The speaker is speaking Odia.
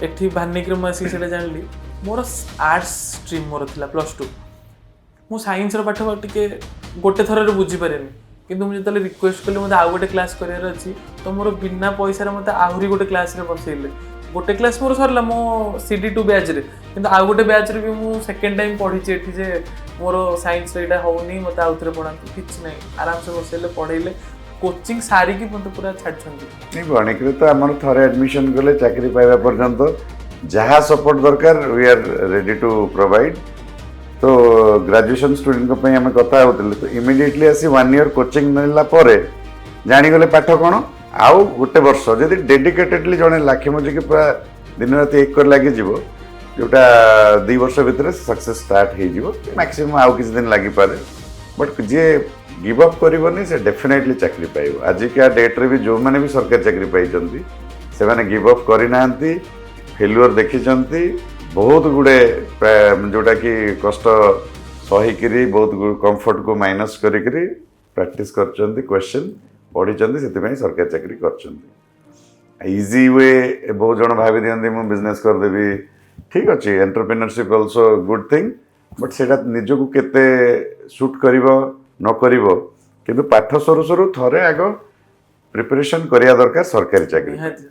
ଏଠି ଭାନିକରେ ମୁଁ ଆସିକି ସେଇଟା ଜାଣିଲି। ମୋର ଆର୍ଟ୍ସ ଷ୍ଟ୍ରିମ୍ ମୋର ଥିଲା +2। ମୁଁ ସାଇନ୍ସର ପାଠ ଟିକେ ଗୋଟେ ଥରରେ ବୁଝିପାରେନି, କିନ୍ତୁ ମୁଁ ଯେତେବେଳେ ରିକ୍ୱେଷ୍ଟ କଲି ମୋତେ ଆଉ ଗୋଟେ କ୍ଲାସ୍ କରିବାର ଅଛି, ତ ମୋର ବିନା ପଇସାରେ ମୋତେ ଆହୁରି ଗୋଟେ କ୍ଲାସ୍ରେ ବସେଇଲେ। ଗୋଟେ କ୍ଲାସ୍ ମୋର ସରିଲା ମୋ CD2 ବ୍ୟାଚ୍ରେ, କିନ୍ତୁ ଆଉ ଗୋଟେ ବ୍ୟାଚ୍ରେ ବି ମୁଁ ସେକେଣ୍ଡ ଟାଇମ୍ ପଢ଼ିଛି ଏଠି ଯେ ମୋର ସାଇନ୍ସରେ ଏଇଟା ହେଉନି, ମୋତେ ଆଉ ଥରେ ପଢ଼ାନ୍ତୁ। କିଛି ନାହିଁ, ଆରାମସେ ବସେଇଲେ, ପଢ଼େଇଲେ, କୋଚିଂ ସାରିକି ମୋତେ ପୁରା ଛାଡ଼ିଛନ୍ତି। ନାଇଁ, ବଣିକରେ ତ ଆମର ଥରେ ଆଡମିସନ କଲେ ଚାକିରି ପାଇବା ପର୍ଯ୍ୟନ୍ତ ଯାହା ସପୋର୍ଟ ଦରକାର, we are ready to provide। ତ ଗ୍ରାଜୁଏସନ୍ ଷ୍ଟୁଡେଣ୍ଟଙ୍କ ପାଇଁ ଆମେ କଥା ହେଉଥିଲେ, ତ ଇମିଡ଼ିଏଟଲି ଆସି ୱାନ୍ ଇୟର କୋଚିଂ ନେଲା ପରେ ଜାଣିଗଲେ ପାଠ କ'ଣ, ଆଉ ଗୋଟେ ବର୍ଷ ଯଦି ଡେଡିକେଟେଡଲି ଜଣେ ଲାଖି ମଜିକି ପୁରା ଦିନ ରାତି ଏକ କରି ଲାଗିଯିବ, ଯେଉଁଟା 2 ବର୍ଷ ଭିତରେ ସକ୍ସେସ୍ ଷ୍ଟାର୍ଟ ହେଇଯିବ। ମ୍ୟାକ୍ସିମମ୍ ଆଉ କିଛି ଦିନ ଲାଗିପାରେ, ବଟ୍ ଯିଏ ଗିଭ୍ ଅପ୍ କରିବନି, ସେ ଡେଫିନେଟଲି ଚାକିରି ପାଇବ। ଆଜିକା ଡେଟ୍ରେ ବି ଯେଉଁମାନେ ବି ସରକାରୀ ଚାକିରି ପାଇଛନ୍ତି, ସେମାନେ ଗିଭ୍ ଅପ୍ କରିନାହାନ୍ତି। ଫେଲୁଅର୍ ଦେଖିଛନ୍ତି ବହୁତ ଗୁଡ଼େ, ଯେଉଁଟାକି କଷ୍ଟ ସହିକିରି, ବହୁତ କମ୍ଫର୍ଟକୁ ମାଇନସ୍ କରିକିରି ପ୍ରାକ୍ଟିସ୍ କରିଛନ୍ତି, କ୍ୱେଶ୍ଚନ୍ ପଢ଼ିଛନ୍ତି, ସେଥିପାଇଁ ସରକାରୀ ଚାକିରି କରିଛନ୍ତି। ଇଜି we ବହୁତ ଜଣ ଭାବି ଦିଅନ୍ତି, ମୁଁ ବିଜନେସ୍ କରିଦେବି। ଠିକ୍ ଅଛି, entrepreneurship also good thing, but ସେଇଟା ନିଜକୁ କେତେ ସୁଟ୍ କରିବ ନ କରିବ। କିନ୍ତୁ ପାଠ ସରୁ ସରୁ ଥରେ ଆଗ ପ୍ରିପାରେସନ୍ କରିବା ଦରକାର ସରକାରୀ ଚାକିରି। ନିହାତି।